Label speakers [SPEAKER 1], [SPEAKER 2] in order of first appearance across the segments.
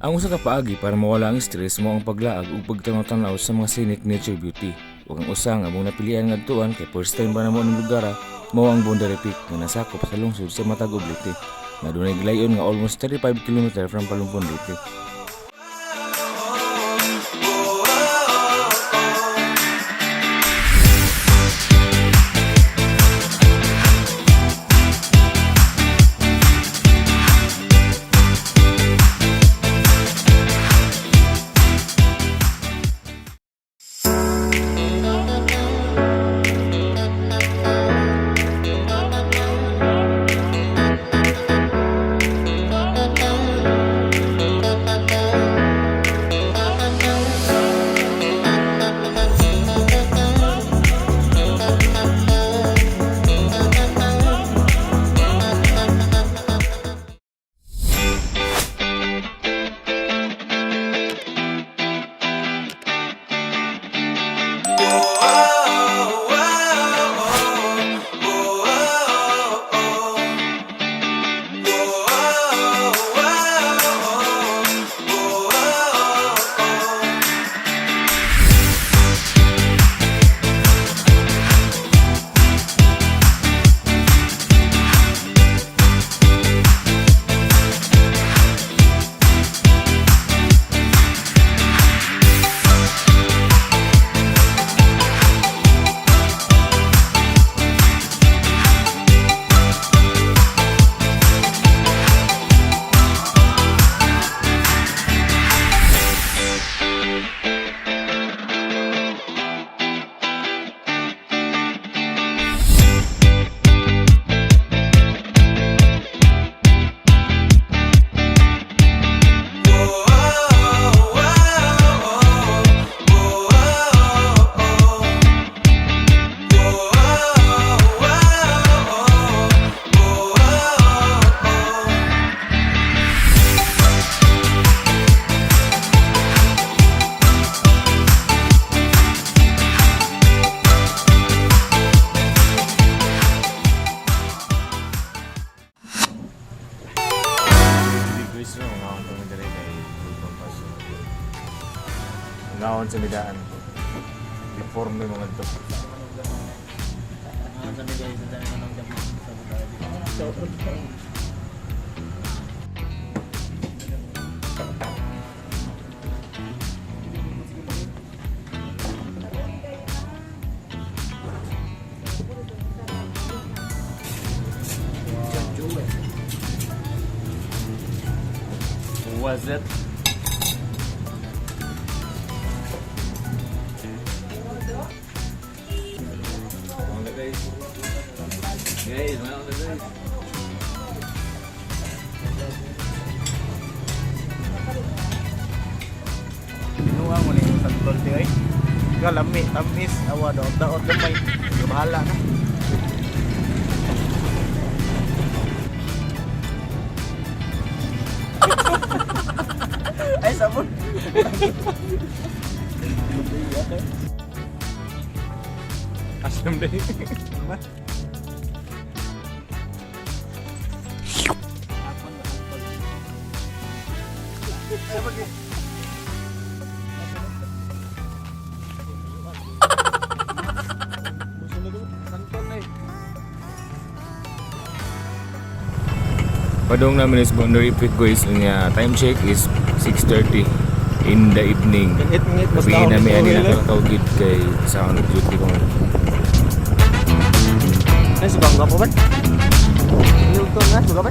[SPEAKER 1] Ang usa ka paagi para mawala ang stress mao ang paglaag ug pagtanaw-tanaw sa mga scenic nature beauty. Ug ang usa nga among napilian nga adtuan kay first time pa namo ning lugar mao ang Boundary Peak nga nasakop sa lungsod sa Matag-ob, Leyte, nga dunay gilayon nga almost 35 km from Palumpon, Leyte. Guys, no, ngaon kami diri kay gutom pa siya. Ngaon sa midaan. Before may mga to. Was it? Mga guys. Guys, mga guys.
[SPEAKER 2] Binuha mo na yung santol ti ay. Kalami, tamis, awa daot daot gamay. Bahala na. Ay, sabon.
[SPEAKER 1] Aslam day.
[SPEAKER 2] Santol na eh.
[SPEAKER 1] Padong namin is Boundary Peak, guys. Nga time check is 6:30 in the evening.
[SPEAKER 2] Ngit ngit mas
[SPEAKER 1] Gabi
[SPEAKER 2] dahon
[SPEAKER 1] namin
[SPEAKER 2] ito,
[SPEAKER 1] ani
[SPEAKER 2] eh.
[SPEAKER 1] nakakalakawgid kay sa akong duty ko.
[SPEAKER 2] Ay, subang ka pa ba? Hilton na, suga ba?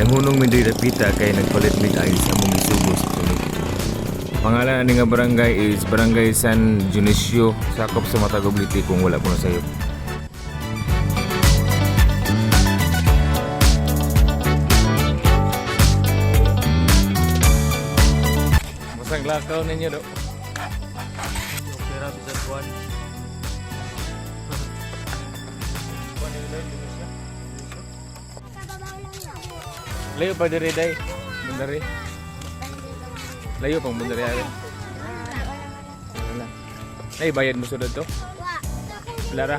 [SPEAKER 1] Nanghunong mi diri dapita kay nagpalit mig ice among misubo sa tunig. Pangalan ani nga barangay is Barangay San Dionisio, sakop sa Matag-ob, Leyte kung wala po na sayo. Masang lakaw ninyo do.
[SPEAKER 2] Opera bisan kuan. Kuan nila Indonesia.
[SPEAKER 1] Layo pa diri, day. Boundary. Layo pang boundary ari. Wala. Nay, bayad mo sulod to? Wala ra.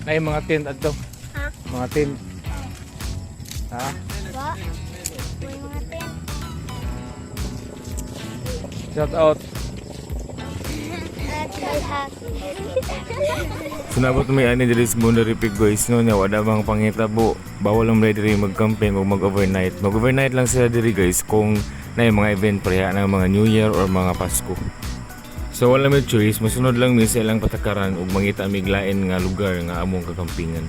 [SPEAKER 1] Nay, mga tent adto.
[SPEAKER 3] Ha?
[SPEAKER 1] Mga tent. Ha?
[SPEAKER 3] Wa. May mga tent.
[SPEAKER 1] Shout out.
[SPEAKER 3] At lahat.
[SPEAKER 1] Sunabot may ani diri sa Boundary Peak, guys, no, nya wala bang pangitabo. Bawal ang diri mag-camping o mag-overnight. Mag-overnight lang sila diri, guys, kung na mga event pareha ng mga New Year or mga Pasko. So wala may choice, mosunod lang mi sa ilang patakaran ug mangita mig lain nga lugar nga among kakampingan.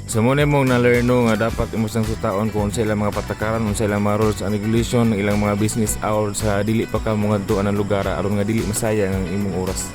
[SPEAKER 1] So mo na mong na-learn, no, nga dapat imo sang sutaon kung unsa ilang mga patakaran, unsa ilang mga rules and regulation, ang ilang mga business hours sa dili pa ka mongadto ang lugar aron nga dili masayang ang imong oras.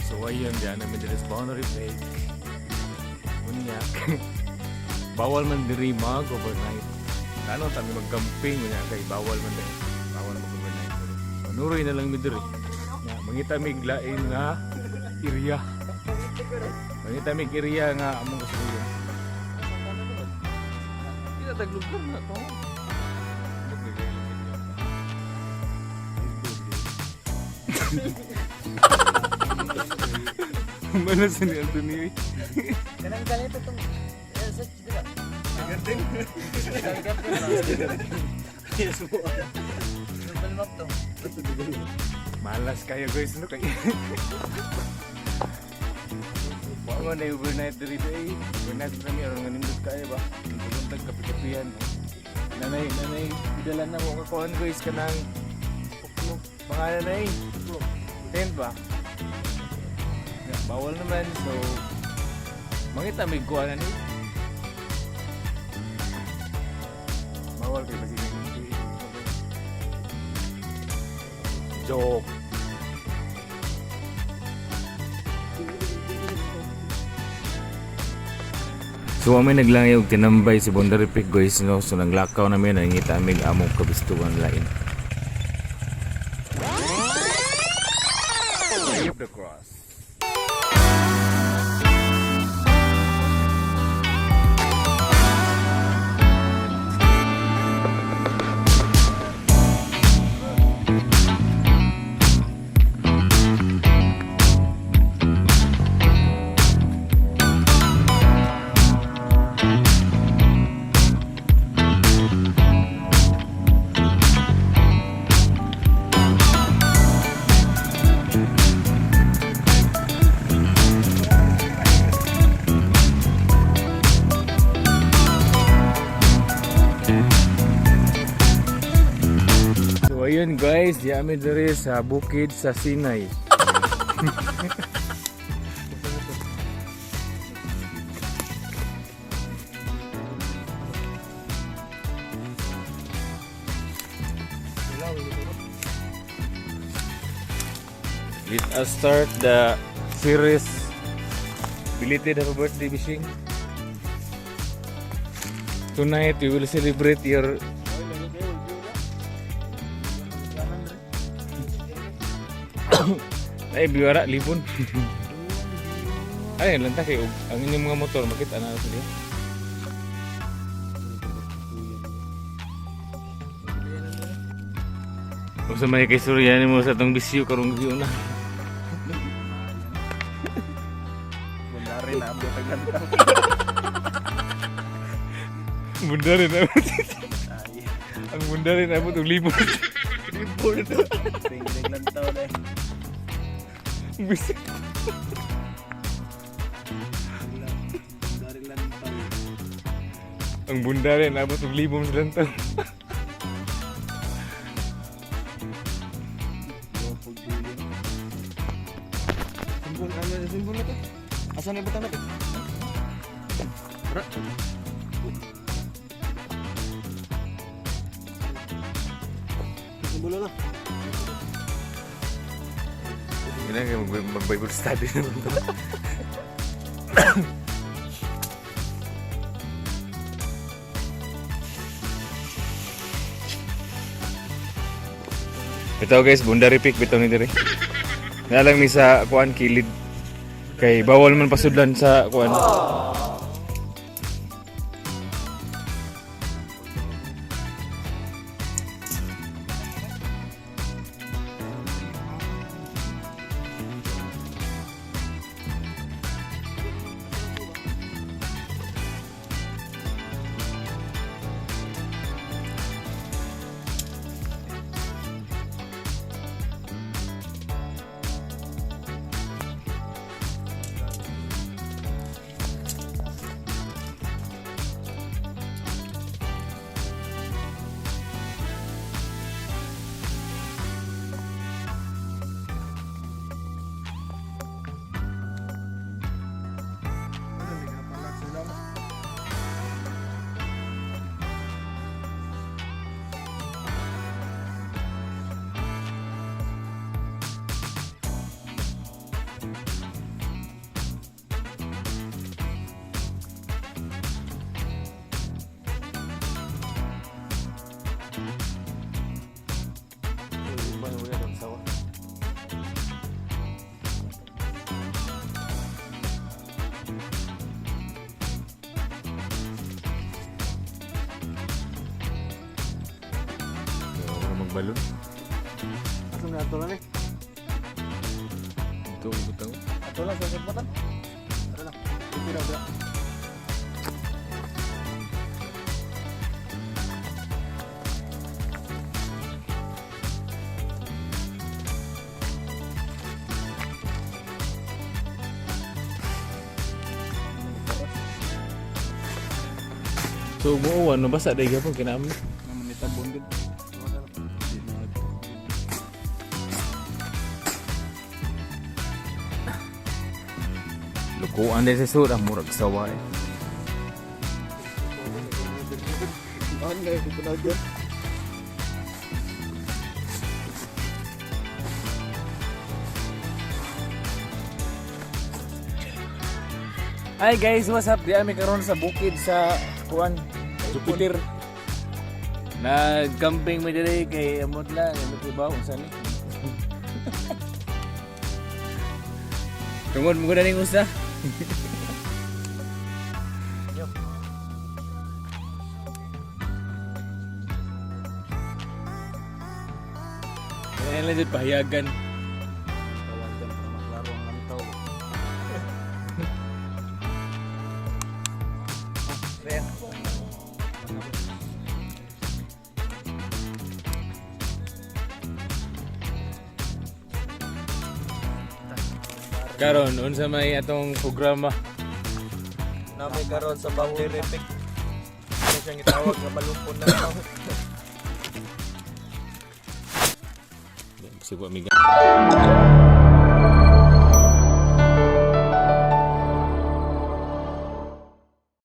[SPEAKER 1] So ayun, diyan namin diri sa Boundary Peak. Unya. Bawal man diri mag overnight. Ano ta mi mag-camping unya kay bawal man diri. Bawal mag overnight diri. So nuroy na lang mi diri. Nya mangita mig lain nga area. Mangita mig area nga among kasuyan. Kita taglugkar na to. Malas ni Antonio, eh.
[SPEAKER 2] Kanang ganito tong search dira. Yes mo. Google Map to.
[SPEAKER 1] Malas kayo, guys, no kay. Wa man na overnight diri day. Overnight kami aron nga nindot kayo ba. Buntag kapi-kapihan. Eh. Nanay, nanay, idala na mo kakuan, guys, kanang mga nanay. Tent ba? Ya, bawal naman, so mangita may kuha na ni. Bawal kay kasi joke. So kami naglangay og tinambay sa Boundary Peak, guys, no. So naglakaw namin, nangita aming among kabistuan lain. Way of the Cross. So ayun guys, di kami diri sa bukid sa Sinay. Let us start the series Belated Happy Birthday Wishing. Tonight we will celebrate your Ay, biwara, libon. Ay, lanta kay ang inyong mga motor makita na sa diya. Unsa may kay Surya nimo sa atong bisyo karong gabi na.
[SPEAKER 2] Bundari na abot ang lantaw.
[SPEAKER 1] Bunda rin abot.
[SPEAKER 2] Ay,
[SPEAKER 1] Ang bunda rin abot og libon.
[SPEAKER 2] libon to. Ring lantaw na.
[SPEAKER 1] Bisyo.
[SPEAKER 2] Bundari lantaw.
[SPEAKER 1] Ang bunda rin abot og libon sa lantaw.
[SPEAKER 2] Simbol ano simbol na to? Asa na ibutang natin? Ra. Simbolo na.
[SPEAKER 1] Kailangan mag-Bible study naman to. Bitaw guys, Bundari Peak bitaw ni diri. Nalang mi sa kuan kilid. Kay bawal man pasudlan sa kuan. Wala magbalon.
[SPEAKER 2] Ato na ato lang eh.
[SPEAKER 1] Ito butang.
[SPEAKER 2] Ato lang sa sagbatan. Ato lang. Pila ba?
[SPEAKER 1] So muo no basa dai gapon kinami.
[SPEAKER 2] Naman itabon din.
[SPEAKER 1] Lukuan din sa sura murag sawa eh.
[SPEAKER 2] Ano, hindi ko na dyan.
[SPEAKER 1] Hi guys, what's up? Di ami karon sa bukid sa kuan Jupiter. Nag-camping mi diri kay amot lang, amot ibaw unsa ni. Tungod mo gud ning usa. Kaya lang jud pahiyagan.
[SPEAKER 2] Tawagan para maklaro ang lantaw. Ayan.
[SPEAKER 1] Karon unsa may atong programa?
[SPEAKER 2] Nami karon sa Boundary Peak. Ano siyang itawag nga balumpon na tao.
[SPEAKER 1] Sibo amiga.